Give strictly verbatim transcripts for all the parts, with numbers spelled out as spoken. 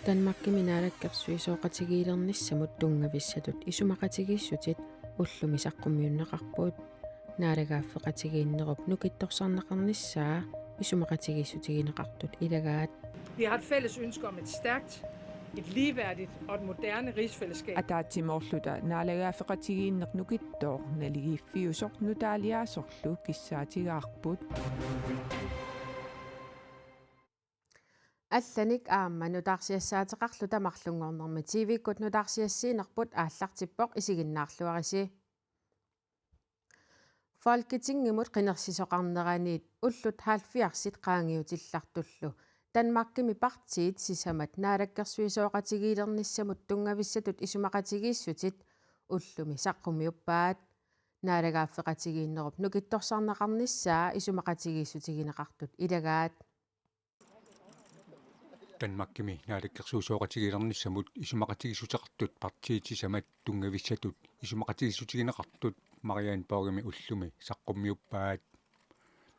Danmarkimi naalakkersuisooqatigiilernissamut tunngavissatut isumaqatigiissutit ullumi saqqummiunneqarput. Naalagaaffeqatigiinnerup nukittorsarneqarnissaa isumaqatigiissutigineqartut ilagaat. Vi har et fælles ønske om et stærkt, et ligeværdigt og et moderne rigsfællesskab. Ataatsimoorluta naalagaaffeqatigiinneq nukittooq naligiiffiusoq nutaaliaasorlu kissaatigaarput. Allanik aamma nutaarsiassaateqarluta marlunngornermi T V-kkut nutaarsiassiinerput aallartippoq, isiginnaarluarisi. Folketingimut qinersisoqarneraniit ullut halvfjerdsit qaangiutillartullu Danmarkimi partiit sisamat naalakkersuisooqatigiilernissamut tunngavissatut isumaqatigiissutit ullumi saqqummiuppaat. Naalagaaffeqatigiinnerup nukittorsarneqarnissaa isumaqatigiissutigineqartut ilagaat. Danmarkimi naalakkersuisooqatigiilernissamut isumaqatigiissuteqartut partiit sisamat tunngavissatut isumaqatigiissutigineqartut Marienborgimi ullumi saqqummiuppaat.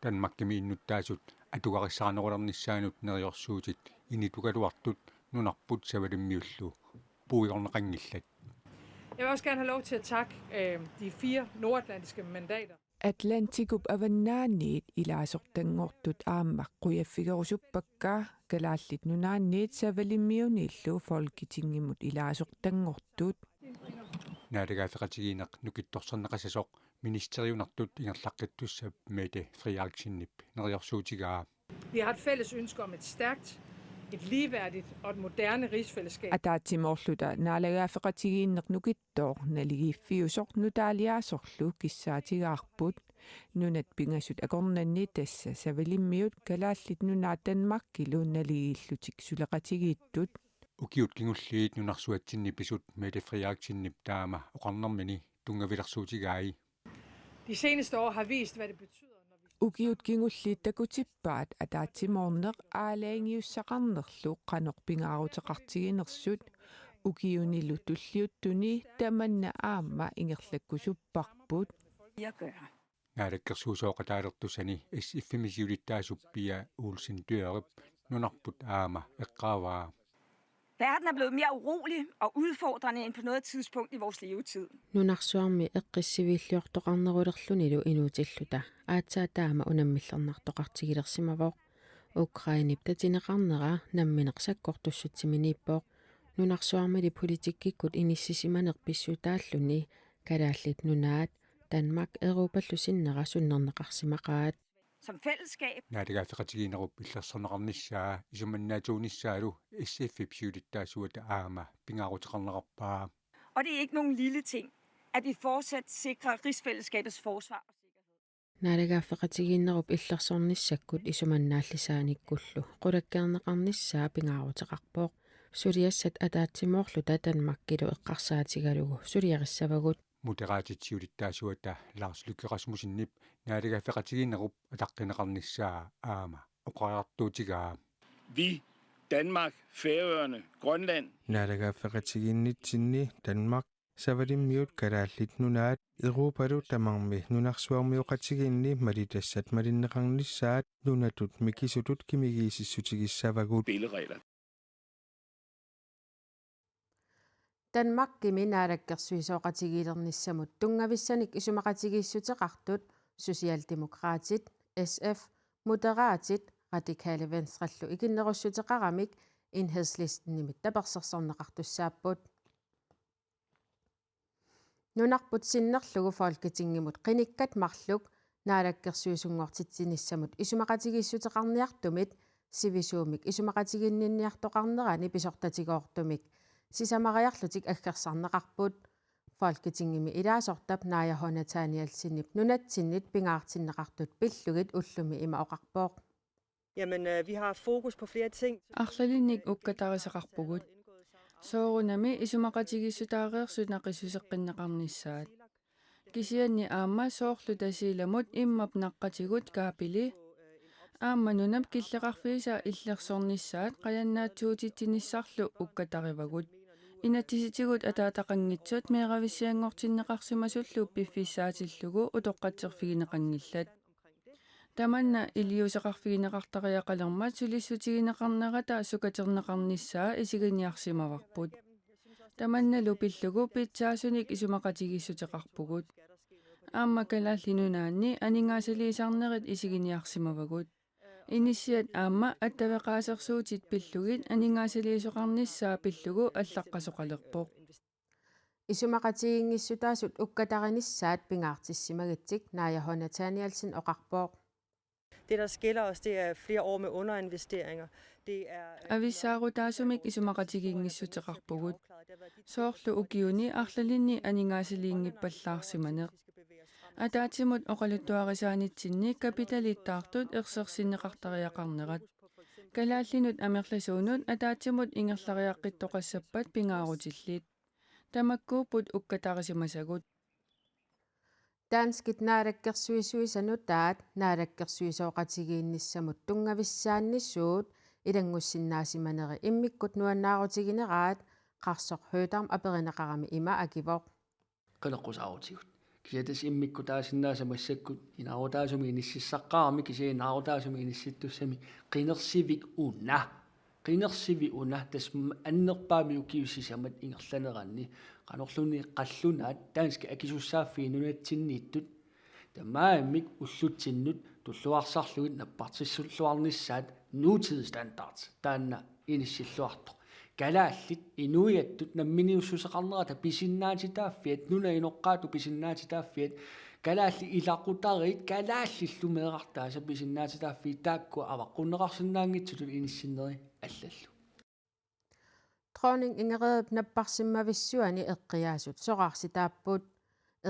Danmarkimi innuttaasut atugarissaarnerulernissaannut neriorsuutit initugaluartut nunarput savalimmiullu puigorneqanngillat. Jeg vil også gerne have lov til at takke øh, de fire nordatlantiske mandater. Atlantikup avannaaniit ilaasortanngortut aamma qujaffigerusuppakka Kalaallit Nunaanniit savalimmiuniillu Folketingimut ilaasortanngortut. Naalagaaffeqatigiinneq nukittorsarneqassasoq ministeriunartut ingerlaqqittussap Mette Frederiksenip neriorsuutigaa. Vi har et fælles ønske om et stærkt, et ligeværdigt og et moderne rigsfællesskab. Ataatsimoorluta naalagaaffeqatigiinneq nukittoornaligiiffiusoq nutaaliaasorlu kissaatigaarput. Nunat pingasut akornanni tassa savalimmiut Kalaallit Nunaat Danmarkilu naligiillutik suleqatigiittut. Ukiut kingulliit nunarsuatsinni pisut Mette Frederiksenip taama oqarnermini tunngavilersuutigai. De seneste år har vist, hvad det betyder, når vi... Ukiut kingulliit takutippaat ataatsimoorneq aalajangiussaqarnerlu qanoq pingaaruteqartiginersut. Ukiunilu tulliuttuni tamanna aamma ingerlakkusupparput. Naalakkersuisooqataalertussani S F-imi siulittaasup Pia Olsen Dyhrep nunarput aamma eqqaavaa. Verden er blevet mere urolig og udfordrende end på noget tidspunkt i vores levetid. Nunarsuarmi eqqissiviilliortoqarnerulerlunilu inuutilluta aatsaat taama unammillernartoqartigilersimavoq. Ukrainep tatineqarnera nammineq sakkortussutsiminiippoq. Nunarsuarmili politikkikkut inissisimaneq pissutaalluni Kalaallit Nunaat Danmark Europallu sinnera sunnerneqarsimaqaat. Som fællesskab. Naalagaaffeqatigiinnerup illersorneqarnissaa isumannaatsuunissaalu S F-ip siulittaasuata aamma pingaaruteqarnerarpaa. Og det er ikke nogen lille ting, at vi fortsat sikrer rigsfællesskabets forsvar og sikkerhed. Naalagaaffeqatigiinnerup illersornissakkut isumannaallisaanikkullu qulakkeerneqarnissaa pingaaruteqarpoq. Suliassat ataatsimoorluta Danmarkilu eqqarsaatigalugu suliarissavagut. Moderatit siulittaasuata Lars Løkke Rasmussenip naalagaaffeqatigiinnerup ataqqineqarnissaa aamma oqariartuutigaa. Vi, Danmark, Færøerne, Grønland. Naalagaaffeqatigiinnitsinni Danmark, savalimmiut Kalaallit Nunaat, Europalu tamarmi nunarsuarmioqatigiinni malitassat malinneqarnissaat nunatut mikisutut kimigiississutigissavagut. Spilleregler. Danmarkimi naalakkersuisooqatigiilernissamut tunngavissanik isumaqatigiissuteqartut Socialdemokraatit, S F, Moderaatit, Radikale Venstrellu ikinnerussuteqaramik Enhedslistenimit tapersersorneqartussaapput. Nunarput sinnerlugu Folketingimut qinikkat marluk naalakkersuisunngortitsinissamut isumaqatigiissuteqarniartumit sivisuumik isumaqatiginninniartoqarnerani pisortatigoortumik sisamariarlutik aggersarneqarput. Folketingimi ilaasortap Naaja H. Nathanielsenip nunatsinnit pingaartinneqartut pillugit ullumi ima oqarpoq. Jamen, øh, vi har fokus på flere ting. Arlalinnik ukkatarisaqarpugut. Soorunami isumaqatigiissutaareersut naqissuseqqinneqarnissaat. Kisianni aamma soorlu Tasiilamut immap naqqatigut kaapili aamma nunap killeqarfiisa illersornissaat qajannaatsuutitsinissarlu ukkatarivagut. Inatsisitigut ataataqanngitsut meeravissianngortinneqarsimasullu piffissaatillugu utoqqatserfigineqanngillat. Tamanna iliuuseqarfigineqartariaqalermat sulissutigineqarnerata sukaterneqarnissaa isiginiarsimavarput. Tamannalu pillugu pitsaasunik isumaqatigiissuteqarpugut. Aamma Kalaallit Nunaanni aningaasaliisarnerit isiginiarsimavagut. Inissiat aamma attaveqaasersuutit pillugit aningaasaliisoqarnissaa pillugu allaqqasoqalerpoq. Isumaqatigiinngissutaasut ukkatarinissaat pingaartissimagitsik Naja H. Nathanielsen oqarpoq. Det, der skiller os, det er flere år med underinvesteringer. Det er, øh, Avissaarutaasumik isumaqatigiinngissuteqarpugut. Soorlu ukiuni arlalinni aningaasaliinngippallaarsimaneq. Ataatsimut oqaluttuarisaanitsinni kapitalittaartut ersersinneqartariaqarnerat. Kalaallinut amerlasuunut ataatsimut ingerlariaqqittoqassappat pingaarutillit. Tamakkuupput ukkatarisimasagut. Danskit naalakkersuisuisa nutaat naalakkersuisooqatigiinnissamut tunngavissaanni suut ilanngussinnaasimanneri immikkut nuannaarutigineraat Qarsoq Høegh-Dam aperineqarami ima akivoq. Qineqqusaarutigut. Kisianni tassa immikkut taasinnaasat massakkut inaarutaasumik inississaqqaarami, kisianni inaarutaasumik inissittussami qinersivik una. Qinersivik una tassa annerpaamik ukiut sisamat ingerlaneranni qanorluunniit qallunaat danskit akisussaaffii nunatsinniittut tamarmik ullutsinnut tulluarsarlugit nappartissulluarnissaat nutidsstandard taanna inissilluartoq. Kalaallit inuiattut namminiussuseqarnerata pisinnaatitaaffiat, nunap inoqqaatut pisinnaatitaaffiat, kalaallit ilaqutariit kalaallillu meerartaasa pisinnaatitaaffiit taakku avaqqunneqarsinnaanngitsutut inissinneri allallu. Dronning Ingridip napparsimmavissuani eqqiaasut soraarsitaapput.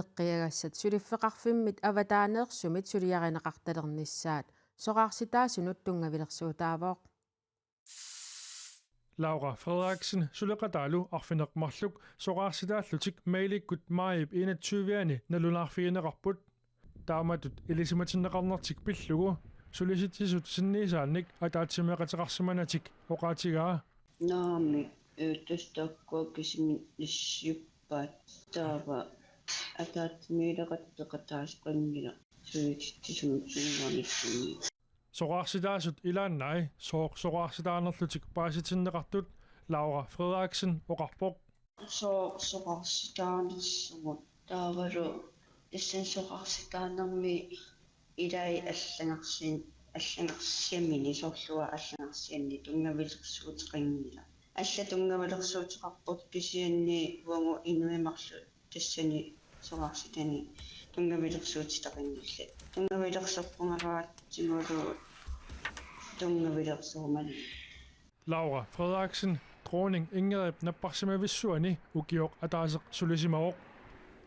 Eqqiagassat suliffeqarfimmit avataaneersumit suliarineqartalernissaat soraarsitaasunut tunngavilersuutaavoq. Laura Frederiksen suleqataalu arfineq-marluk soraarsitaallutik mailikkut maajip enogtyve-ani nalunaarfigineqarput. Taamatut ilisimatinneqarnertik pillugu sulisitsisut sinniisaannik ataatsimeeqateqarsimanatik oqaatigaa. Naamik, eh, tassa taakkua kisimik nassiuppaat, taava ataatsimiileqattut peqataasoqanngilaq sulisitsisumik sunniuteqarnissaannik. Soraarsitaasut ilaannai sooq soraarsitaanerlutik paasitinneqartut Laura Frederiksen oqarpoq. Sooq soraarsitaanersugut taavalu tassani soraarsitaanermi ilai allangarsian-, allangarsiamini soorlu uanga allangarsianni tunngavilersuuteqanngilaq. Allat tunngavilersuuteqarput kisianni uagut inuit marluk tassani soraarsitani tunngavilersuutitaqanngillat. Tunngavilersorpungaaraatsigut tunngavilersorumaluunniit. Laura Frederiksen Dronning Ingridip napparsimmavissuani ukioq ataaseq sulisimavoq.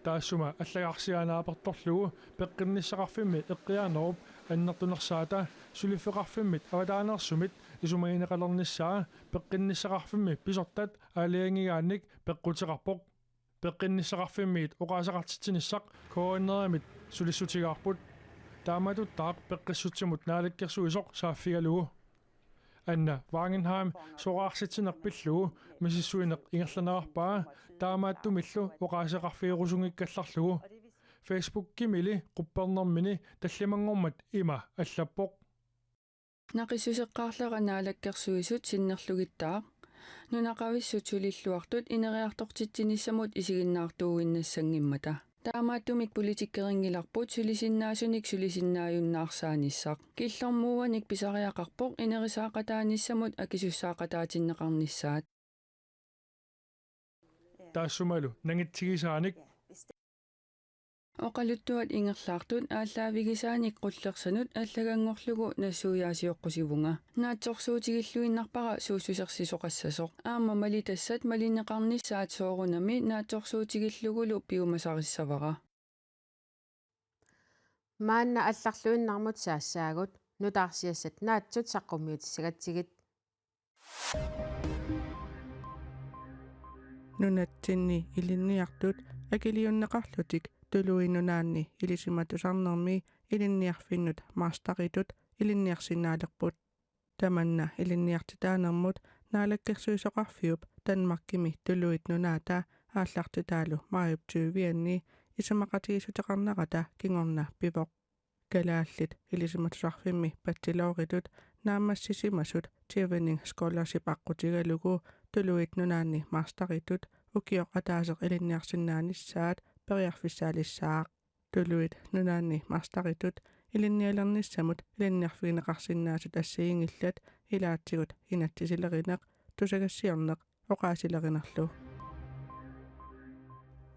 Taassuma allagarsiaq naapertorlugu peqqinnissaqarfimmi eqqiaanerup annertunersaata suliffeqarfimmit avataaneersumit isumagineqalernissaa peqqinnissaqarfimmi pisortat aalajangigaannik peqquteqarpoq. Peqqinnissaqarfimmiit oqaaseqartitsinissaq K N R-imit sulissutigaarput. Taamatuttaaq peqqissutsimut naalakkersuisoq saaffigalugu. Anna Wangenheim soraarsitsineq pillugu misissuineq ingerlanerarpaa, taamaattumillu oqaaseqarfigerusunngikkallarlugu. Facebookimili quppernermini tallimanngormat ima allappoq. Naqissuseqqaarlera naalakkersuisut sinnerlugittaaq. Nunaqavissut sulilluartut ineriartortitsinissamut isiginnaartuuinnassanngimmata. Taamaattumik politikerinngilarput sulisinnaasunik sulisinnaajunnaarsaanissaq. Killormuuanik pisariaqarpoq inerisaaqataanissamut akisussaaqataatinneqarnissaat. Taassumalu nangitsigisaanik. Oqaluttuat ingerlaartut aallaavigisaanik qullersanut allaganngorlugu nassuiaasioqqusivunga. Naatsorsuutigilluinnarpara suussusersisoqassasoq. Aamma malitassat malinneqarnissaat soorunami naatsorsuutigillugulu piumasarissavara. Maanna allarluinnarmut saassaagut, nutaarsiassat naatsut saqqummiutissagatsigit. Nunatsinni ilinniartut akiliunneqarlutik Tuluit Nunaanni ilisimatusarnermi ilinniarfinnut masteritut ilinniarsinnaalerput. Tamanna ilinniartitaanermut naalakkersuisoqarfiup Danmarkimi Tuluit Nunaata aallartitaalu maajip tyve-anni isumaqatigiissuteqarnerata kingorna pivoq. Kalaallit Ilisimatusarfimmi bachelorertut naammassisimasut Chevening Scholarship aqqutigalugu Tuluit Nunaanni masteritut ukioq ataaseq ilinniarsinnaanissaat periarfissaalissaaq. Tuluit Nunaanni masteritut ilinnialernissamut ilinniarfigineqarsinnaasut assigiinngillat ilaatigut inatsisilerineq, tusagassiorneq oqaasilerinerlu.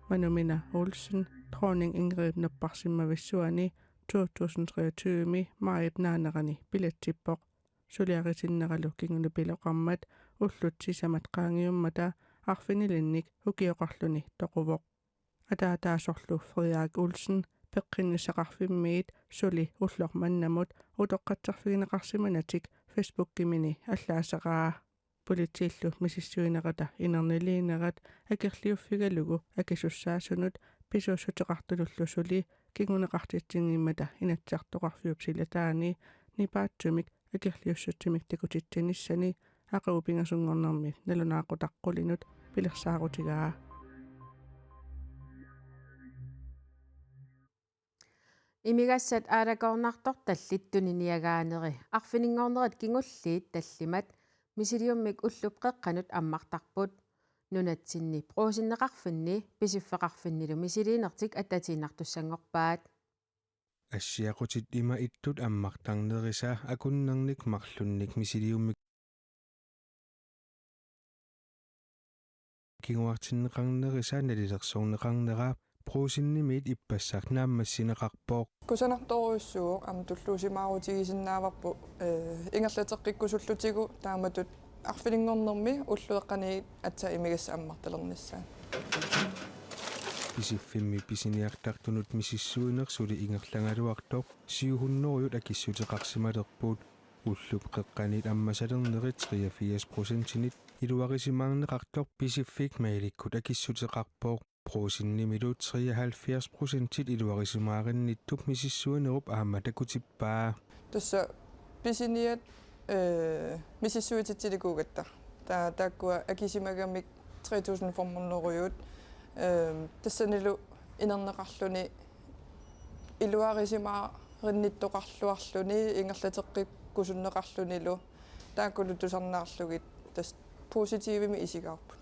Manumina Olsen, Dronning Ingrid napparsimmavissuani to tusind treogtyve maajip naanerani bilatsippoq. Suliarisinneralu kingunepiloqarmat ullut sisamat qaangiummata arfinilinnik ukioqarluni toquvoq. Ataataasorlu Frederik Olsen peqqinnissaqarfimmiit suli ulloq mannamut utoqqatserfigineqarsimanatik Facebookimini allaaseraa. Politiillu misissuinerata inerniliinerat akerliuffigalugu akisussaasunut pisuussuteqartunullu suli kinguneqartitsinngimmat Inatsisartoqarfiup silataani nipaatsumik akerliussutsimik takutitsinissani aqagu pingasunngornermi nalunaaqutaq qulinut pilersaarutigaa. Imigassat aalakoornartortallit tuniniagaaneri arfininngornerit kingulliit tallimat misiliummik ullup qeqqanut ammartarput. Nunatsinni Brugsenneqarfinni Pisiffeqarfinnilu misiliinertik attatiinnartussanngorpaat. Assiaqutit ima ittut ammartarnerisa akunnernik marlunnik misiliummik kinguartinneqarnerisa nalilersorneqarnera Brugsenimiit ippassaq naammassineqarpoq. Kusanartorujussuuvoq, aamma tulluusimaarutigisinnaavarput, eh, ingerlateqqikkusullutigu taamatut arfininngornermi ullup qeqqani aatsaat imigassaq ammartalernissaat. Pisiffimmi pisiniartartunut misissuineq suli ingerlagaluartoq syv hundrede akissuteqarsimalerput. Ullup qeqqaniit ammasalernerit treogfirs procentinit iluarisimaarneqartoq Pisiffik mailikkut akissuteqarpoq. Brugsenimilu treoghalvfjerds procentit iluarisimaarinnittup misissuinerup aamma takutippaa. Tassa pisiniat, eh, misissuititsilikuugatta. Ta-, taakkua akisimagamik tre tusind fem hundrede, eh, tassanilu inerneqarluni iluarisimaarinnittoqarluarluni ingerlateqqikkusunneqarlunilu taakkulu tusarnaarlugit tassa positivimik isigaarput.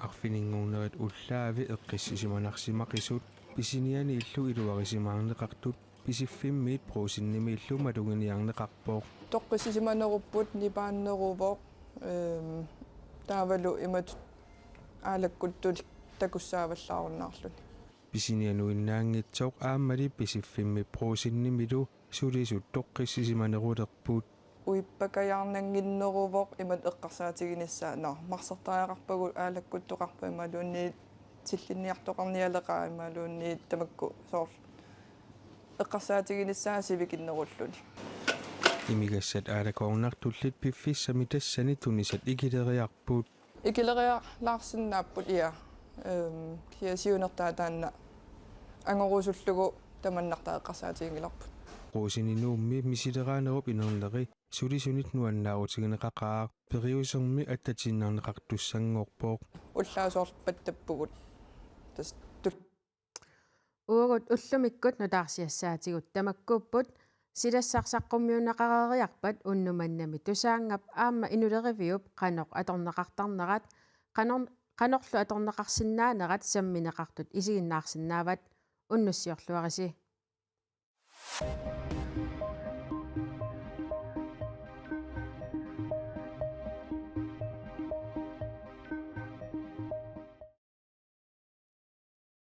Arfininngornerit ullaavi eqqissisimanarsimaqisut pisinianiillu iluarisimaarneqartut Pisiffimmiit Brugsenimiillu maluginiarneqarpoq. Toqqissisimanerupput, nipaanneruvoq, ehm, taavalu imatut aalakkuttunik takussaavallaarunnaarluni. Pisinianuinnaanngitsoq aammali Pisiffimmi Brugsenimilu sulisut toqqissisimanerulerput. Uippakajaarnannginneruvoq imatut eqqarsaatiginissaa, nå, marsartariaqarpagut aalakkuttoqarpat imaluunniit tillinniartoqarnialeqaaq imaluunniit tamakku soorlu eqqarsaatiginissaa sivikinnerulluni. Imigassat aalakoornartullit piffissami tassani tunisat ikileriarput. Ikilerialaarsinnaapput, ia. Ehm, kia siunertaa taanna angorusullugu tamannartaa eqqarsaatiginngilarput. Brugsenip Nuummi misileraanerup inerneri sulisunit nuannaarutigineqaqaaq, periusermi attatiinnarneqartussanngorpoq. Ullaaq soorlu pattappugut. Tassa tul- Uagut ullumikkut nutaarsiassaatigut tamakkuupput, silassaq saqqummiunneqareeriarpat unnuk mannami Tusaanngap aamma inuleriviup qanoq atorneqartarnerat, qanor-, qanorlu atorneqarsinnaanerat sammineqartut isiginnaarsinnaavat. Unnussiorluarisi.